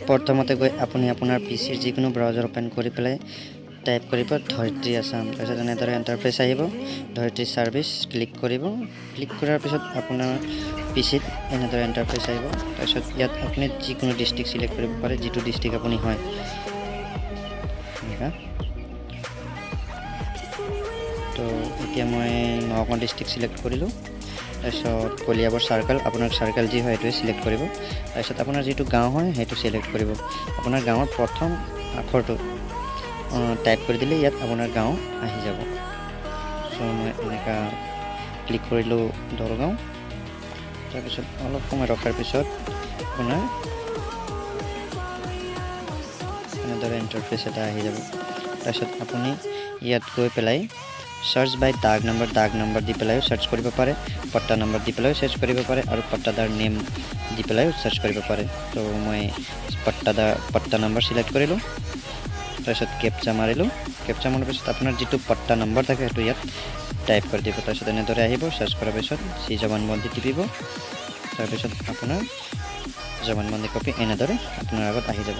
প্ৰথমতে গৈ আপুনি আপোনাৰ পিচিৰ যিকোনো ব্ৰাউজাৰ অ'পেন কৰি পেলাই টাইপ কৰিব ধৰিত্ৰী আছাম। তাৰপিছত এনেদৰে ইণ্টাৰফেচ আহিব। ধৰিত্ৰী ছাৰ্ভিচ ক্লিক কৰিব। ক্লিক কৰাৰ পিছত আপোনাৰ পিচিত এনেদৰে ইণ্টাৰফেচ আহিব। তাৰপিছত ইয়াত আপুনি যিকোনো ডিষ্ট্ৰিক্ট চিলেক্ট কৰিব পাৰে, যিটো ডিষ্ট্ৰিক্ট আপুনি হয় এনেকুৱা। তো এতিয়া মই নগাঁও ডিষ্ট্ৰিক্ট চিলেক্ট কৰিলোঁ। তাৰপিছত কলিয়াবৰ চাৰ্কল, আপোনাৰ চাৰ্কল যি হয় সেইটোৱে চিলেক্ট কৰিব। তাৰপিছত আপোনাৰ যিটো গাঁও হয় সেইটো চিলেক্ট কৰিব। আপোনাৰ গাঁৱৰ প্ৰথম আখৰটো টাইপ কৰি দিলে ইয়াত আপোনাৰ গাঁও আহি যাব। চ' মই এনেকুৱা ক্লিক কৰিলোঁ দলগাঁও। তাৰপিছত অলপ সময় ৰখাৰ পিছত আপোনাৰ এনেদৰে ইণ্টাৰফেচ এটা আহি যাব। তাৰপিছত আপুনি ইয়াত গৈ পেলাই চাৰ্চ বাই দাগ নম্বৰ, দাগ নম্বৰ দি পেলাইও চাৰ্চ কৰিব পাৰে, পট্টা নম্বৰ দি পেলাইও চাৰ্চ কৰিব পাৰে আৰু পট্টাদাৰ নেম দি পেলাইও চাৰ্চ কৰিব পাৰে। তো মই পট্টাদাৰ পট্টা নম্বৰ চিলেক্ট কৰিলোঁ। তাৰপিছত কেপচা মাৰিলোঁ। কেপচা মৰাৰ পিছত আপোনাৰ যিটো পট্টা নম্বৰ থাকে সেইটো ইয়াত টাইপ কৰি দিব। তাৰপিছত এনেদৰে আহিব। চাৰ্চ কৰাৰ পিছত চি জবানবন্দী টিপিব। তাৰপিছত আপোনাৰ জবানবন্দী কপি এনেদৰে আপোনাৰ আগত আহি যাব।